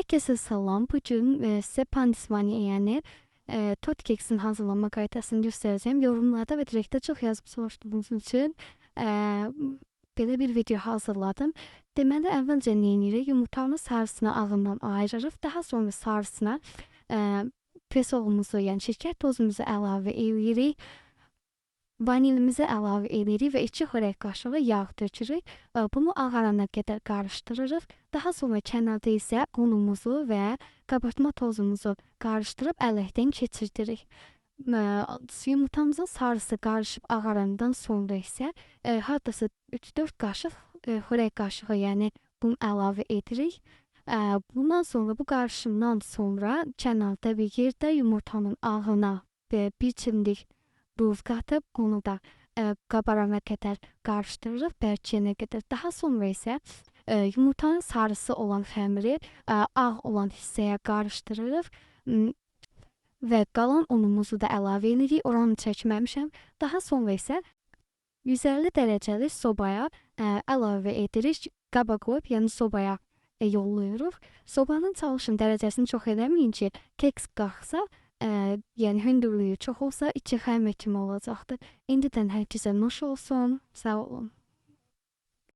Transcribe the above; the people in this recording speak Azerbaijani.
Herkese salam. Bugün size pandisvaniye, yəni tot keksin hazırlanma qaydasını göstereceğim. Yorumlarda və direktdə çox yazıb soruşduğunuz üçün belə bir video hazırladım. Deməli, əvvəlcə nə edirik? Yumurtanın sarısını ağından ayırırıq. Daha sonra sarısına pesoğumuzu, yəni şəkər tozumuzu əlavə edirik. Vanilimizi əlavə edirik və 2 xörək qaşığı yağ tökürük. Bunu ağarana qədər qarışdırırıq. Daha sonra kənarda isə unumuzu və qabartma tozumuzu qarışdırıb ələkdən keçirdirik. Yumurtamızın sarısı qarışıb ağarandan sonra isə hardasa 3-4 qaşıq xörək qaşığı, yəni un əlavə edirik. Bundan sonra, bu qarışımdan sonra kənarda bir yerdə yumurtanın ağına bir çimdik duz qatıb, onu da qabarana qədər qarışdırırıq, bərkiyənə qədər. Daha sonra isə yumurtanın sarısı olan xəmiri ağ olan hissəyə qarışdırırıq və qalan unumuzu da əlavə edirik. Oranı çəkməmişəm. Daha sonra isə 150 dərəcəli sobaya əlavə edirik. Qaba qoyub, yəni sobaya yollayırıq. Sobanın çalışın dərəcəsini çox eləməyin ki, keks qalxsa, yəni hündürlüyü çox olsa, içi xəmir kimi olacaqdır. İndidən hər kəsə nuş olsun. Sağ olun.